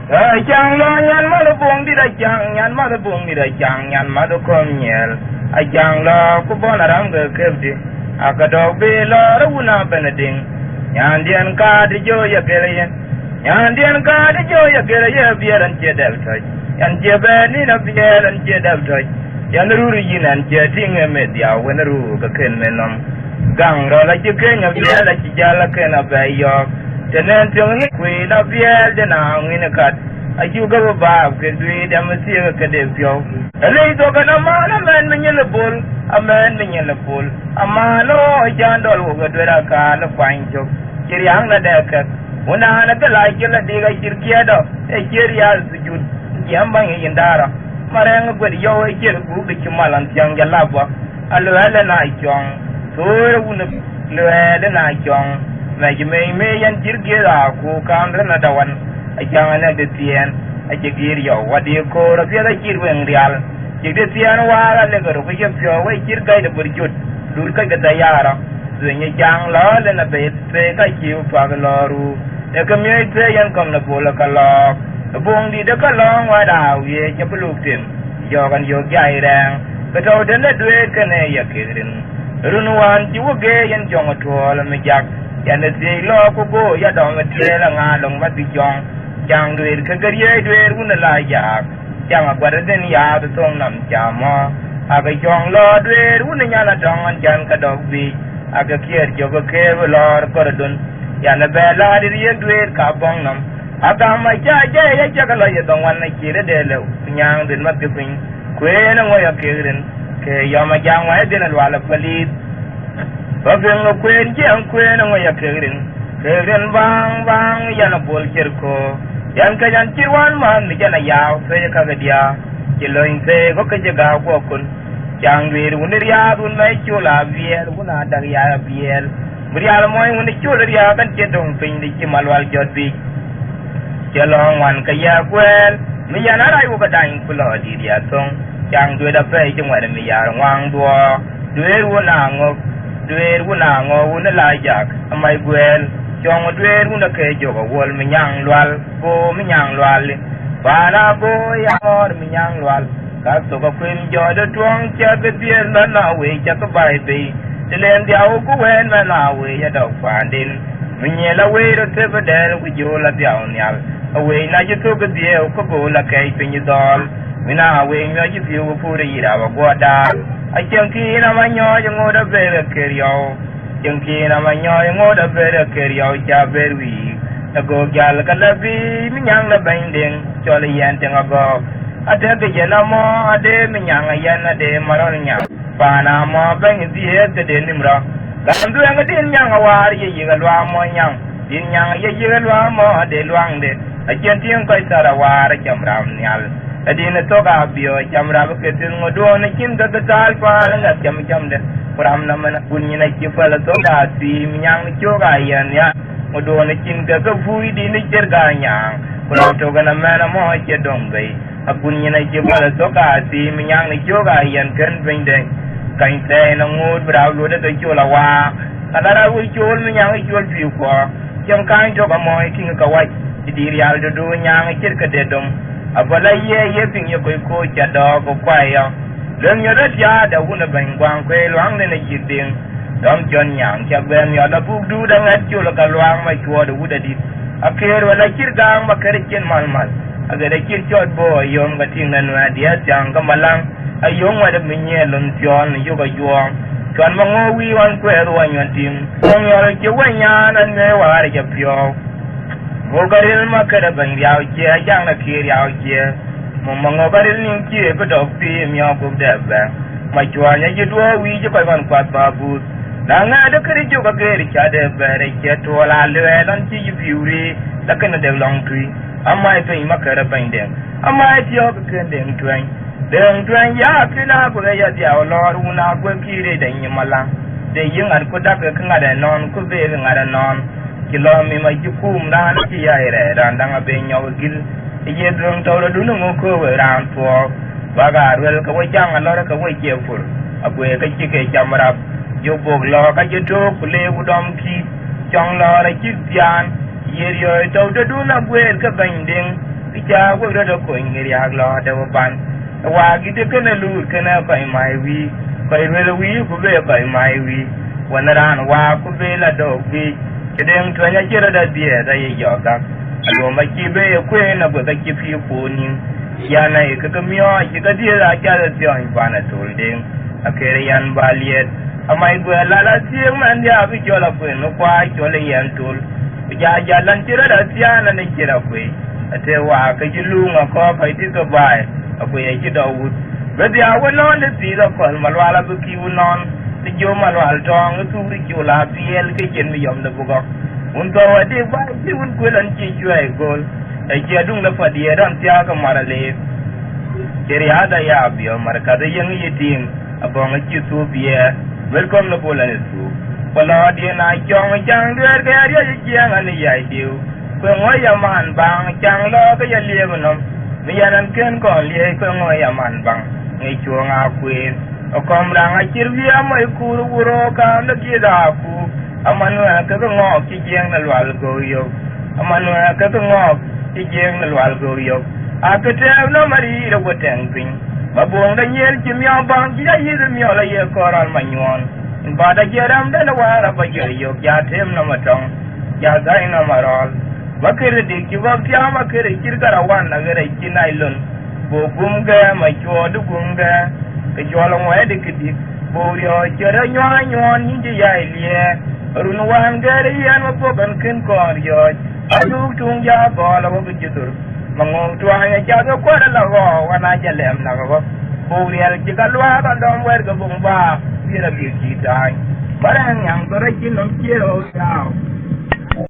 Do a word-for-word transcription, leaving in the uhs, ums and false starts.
Acaŋ lɔ nyan math boŋ dït, acaŋ nyan math boŋ dït, acaŋ nyan math kɔm nyiɛɛl. Acaŋ lɔ ku bɔn aram ke kepdï, aka dɔk bï lɔ rɔ wun abɛn adiŋ. Nyandiɛn kaat jɔ ya gel yen. Nyandiɛn kaat jɔ ya gel ye biɛl an cie dɛl tɔc. An cie bɛɛr nin abiɛl an cie dɛl tɔc. Yan rur yin an cie tiŋ e meth ya wen rur ke ken me nɔm. Gaŋ rɔl acï keny abiɛl acï jal aken abɛ yɔɔk. Tënɛn tiŋ ŋic kuiin abiɛl de na ŋin kat. Acuk ke bï baap kek duiit dɛm ë thiëëk ke de piɔ̈u. Ë lec thok en amaan amɛn mi nyil ë bol, amɛn mi nyil ë bol. Amaan ë ɣɔɔc cän dɔl wok ë duer akaal ë kuany cök. Cï riääk na dɛ kɛk. Wun aan ë ke la cï la dik acïr kiɛɛt ɔ, ë cï rial dhujut. Jiɛm bäny ë yin daarɔ. Marɛɛŋ ë guet yɔu ë cier guuk de cï mal an thiäŋ jɔ lap bɔ. Aluɛɛl ë na cɔŋ, thoor wun ë luɛɛl ë na cɔŋ, mɛc mei mei yɛn cïr giëth aa ku kaam rën adawan, acaŋ anɛk de thiɛɛn, acï gïïr yɔu, wadï koor apiɛth acït weŋ rial, cïk de thiɛɛn waar alek rök ë yepiɔ̈u wei cït gäi de bur jot, dur kɔc ke thayaarɔ, dhuëny ë caŋ lɔ lën abeth thëëk ka cïï pak lɔ ruu, ë ke miɔ̈c thëë yɛn kɔm në bol ë ka lɔɔk, ë boŋ dït ë ka lɔɔŋ wada wiëëc abï luk tim. Yɔ̈ɔ̈k an yök jai rɛɛŋ, ke tɔ̈u tënë dueet kënë ya kek rin. Run wään cï wek geec yen jɔŋ ë tuɔɔl ë mi jak, yɛn ë thiëëc lɔɔk ku go ya dɔm ë tiëël aŋa löŋ bä dhïc jɔŋ. Caŋ dueer ke ke riëëc dueer wun ë la jaak, caŋ aguat ë dhën yaath ë thoŋ nɔm cam ɔ. Ake cɔŋ lɔ dueer wun ë nyan atɔŋ an can ke dɔk biic, ake kiɛɛr jɔk ë keep ë lɔɔr kɔ̈rëdun, yɛn ë bɛ laat ë riëëk dueer ka bɔŋ nɔm. Agam acä jai ya cak lɔ ye dhɔŋ wan acït ëde lëu, ku nyaaŋ dhil math ke piny, kueen aŋö ya kek rin, ke yɔm ajaŋ wai dhil lual ë päliith. Bä piŋ ë kueen jiɛɛŋ kueen aŋö ya kek rin, kek rin bäŋ bäŋ yan abol cier ko, yan ke yan cït wan man ni jɛn ayaaw thëëc ë kakë diaar, cï löny thëëk ɣökë cï gääu guɔkkun. Caŋ dueer wun ë riääth wun mɛc col abiɛɛl, wun aa dak ya abiɛɛl. Bï rial mɔny wun ë col riääk an cie döŋ piny de cï malual jɔt biic. Cï lɔ̈ɔ̈ŋ wan ke ya kuɛɛl, mi yɛn arac wok adany ku lɔ dït ya thöŋ. Caŋ duet apɛi cï ŋuɛt mi yar ŋuaŋ dhuɔɔk. Dueer wun aa ŋök, dueer wun aa ŋök wun ë la jak, amac guɛɛl. Cɔŋ dueer wun ake jök awuɔl mi nyaŋ lual, go mi nyaŋ lual. Paan ago ya ŋɔɔr mi nyaŋ lual. Ka thok akuën jɔt ë tuɔŋ cäk ë dhiëëth mɛn a wei cäk ë baai bei, të len dhiau ku wɛ̈ɛ̈t mɛn a wei adɔk paanden. Mi nyiël awei röt thep ëdɛ̈ɛ̈l ku jool adhiau nhial, awei na cï thök ë dhiëëu ke gool akɛ̈c piny ë dhɔɔl. Mi na awei miɔc ë piu ë puur ë yïr aba guɔ daar. Acieŋ kiin ama nyɔɔc ë ŋoot abëër ë kër yɔu. Cieŋ kiin ama nyɔɔc ŋoot abëër ë kër yɔu cä bɛ̈ɛ̈r wiik, agok jäl ke lɔ biic mi nyaŋ de bɛ̈nydeŋ cɔl ë yɛn tiŋ agɔ̈ɔ̈k. Atëk ke jɛn amɔ ade mi nyaŋ ë yɛn ade marɔl nyaŋ. Paan amɔ bɛ̈ny dhiëëth këde nim rɔ. Gam dhuëëŋ ë din nyaŋ awaar ye yïk aluaŋ mɔ nyaŋ. Din nyaŋ ye yïk aluaŋ mɔ ade luaŋde. Acïn tiŋ kɔc thar awaar acam ram nhial. Ë din ë thok abiööc cam rap ke thïn ŋö duɔ̈ɔ̈n ë cïn ke ke thal paan ë ŋäth cam camde. Ku ram nɔm ënë kun nyin acï päl ë thok athiim nyaŋ cök aa yɛn nhial. Ŋö duɔ̈ɔ̈n ë cïn ke ke puuc din ë cier gääny nyaaŋ. Ku rɔt tök ënë mɛn amɔ cie döŋ bei. Akun nyin acï päl ë thok athiim nyaŋ cök aa yɛn kën piny de. Kany thɛɛi në ŋoot bï rap luɔt ë ke col awaar. Ka la rap wek col mi nyaŋ col pïu kuɔ. Cieŋ kany tök amɔ ë kiŋ ke wac. Cï dït rial dudu nyaŋ cït ke de dom. Abä la ye ye piŋ ye kɔc koc ca dɔɔk ke kuai yɔ. Lëŋ nyɔt ë tiaat de wun ë bɛ̈ny guaŋ kueer luaŋden ë cït diŋ. Dɔm cɔn nyaŋ cak bɛ miɔt abuk duut aŋɛt col ka luaŋ ma cuɔɔt ë wut adït. Akeer wël acït gaaŋ ba kër cin malmal. Aget acït cɔt bɔ ayom ka tiŋ de nuɛɛt diɛɛr thiaŋ ke malaŋ. Ayom ŋuɛt ë mi nyiɛɛl lon thiɔɔn në yök ajuɔɔŋ. Cuan ma ŋö wiic ɣɔn kuɛɛth wɔ nyuɔn tiŋ. Ɣɔn yɔl cï wëny nyaan an ŋëë waar ë jɔ piɔ̈ɔ̈u. Ŋok aril ma këdë bɛ̈ny riau cië, ajaŋ na kië riau cië. Mum ma ŋok aril niŋ cië bï dɔk pïïr miɔɔk gup dɛ bɛ̈. Ma cuɔɔny acï duɔɔk wiic ë kɔc ɣɔn kuath bä buuth. Na ŋɛɛt ë këdï cök ageer ca dɛ bɛ̈ɛ̈r ë cië tuɔɔl aa luɛɛl ɣɔn cï yï pïu riic, la kënë dek lɔŋ tui. Amac piny ma kërë bɛ̈nydeŋ. Amac tiɔɔk ë kën deŋ tuɛny. Deŋ tuɛny ya kënë abï ɣɛc adhiau lɔɔr wun aguek kïïr ë dɛny ë malaŋ. De yï ŋat ku dak ë kë ŋat ënɔɔn ku beek ë ŋat ënɔɔn. Cï lɔ mim acï kuum raan acï yai rɛɛt raan daŋ abë nyɔk ë gil. Ë ye dhuëëŋ tɔ̈u rɔt dun ë ŋö köök wek raan thuɔɔk. Bäk aa ruel ke we caŋ alɔ̈r ke we cie pur. Aguëëk ke cï ke cam rap. Jök bok lɔ̈ɔ̈k acï töök ku leek ku dɔm kï. Cɔŋ lɔ̈ɔ̈r acïk thiaan. Ye riɔ̈ɔ̈c tɔ̈u tëdun aguëër ke bɛ̈nydeŋ. Cä wek röt ë kony ë riääk lɔ de we ban. Ë waak yïdï kënë luur kënë kɔc mai wïï, kɔc ruël wïï ku be kɔc mai wïï. Wën raan waak ku be la dɔ̈k biic, cï deŋ tuɛny acï röt adhiëëth aye jɔ gäk. Aluɔm acï be ye kueen aguek acï pïïr puur nïïm. Yan aye ke ke miɔɔc cï ke dhiëëth acath ë thiɔ̈ny pan ë thul deŋ. Akër yan ba liɛt, amai guɛɛr lal athiëëk mɛn dhiaak cɔl akuën ë kuaac cɔl ë yɛn thul. Ku ja jal an cï röt athiaan an ë cï rɔt kuei. Ate waak ke cï luuŋ akɔɔk kɔc dït ke baai, akuei acï dɔ wut. Bï dhiau wë nɔn de thiith akɔ̈l malual abï kiu nɔn, të jom malual tɔɔŋ ë thuk ë col apiɛl ke cïn bï yɔm de bï gɔk. Wun thɔu adik baai cï wun kuël an cï cuɛɛi göl, ë cï aduŋ de padiɛɛr an thiaak ke mar aleep. Cï riääk aya biɔ̈ markath ë yeŋ yï tiiŋ, abɔ̈ŋ acï thup biɛɛr, wël kɔ̈k në bol an ë thup. Ku lɔ diën a cɔŋ caŋ dueer ke ariɔc ë ciɛɛŋ an ë yai diu. Ku eeŋö ya man baŋ caŋ lɔ ke ya liep nɔm? Bï yɛn ɛn kën kɔn liëëc, ku eeŋö ya man baŋ ŋic cuɔ̈ɔ̈ŋ aa kueen? Akɔm raŋ acïr wiɛɛm mɔc kuur wuröök kaam de kieth aa kuur. Amanuɛɛk ke ke ŋɔɔk cï jiëëŋ në lual göök yök. Amanuɛɛk ke ke ŋɔɔk cï jiëëŋ në lual göök yök. Akë tɛɛm nɔm ariir ë we tɛŋ piny. Ba buɔŋ de nyiël cï miɔɔk baŋ cï ayïth miɔl aye kɔɔr rɔl ma nyuɔɔn. Yen ba da jiëë rɛmden ë wäär aba jɔ yök, ja tëëm nɔm ë tɔŋ, ja gäi nɔm arɔɔl. Ba kërë dik cï bɔ̈k tiaam akërë cït karawan aɣer acï nailon. Buk gumkë, ma cuɔɔt gumkë, ke cuɔl ŋuɛɛt ë këdït. Buk riɔ̈ɔ̈c cï rɔt nyuɔɔn nyuɔɔn nyin cï yai liɛɛr. Run wään gɛ̈ɛ̈r ë yɛn ma puɔ̈k ɛn kën kɔn riɔ̈ɔ̈c. Ayuk tuŋ ja gɔɔl awäk cï dhur. Ma ŋook tuany acath ke kuɛ̈r ala ɣɔɔk wan aa jɔ lɛɛm nak awäk. Buk riɛl cï ka luaak adɔm wɛ̈t ke buŋ baak, bï rɔt bïk cï taany. Ba rɛ̈ɛ̈ŋ nyaŋ dhor acïn nɔm ciëër ɣɔ̈k yaaw.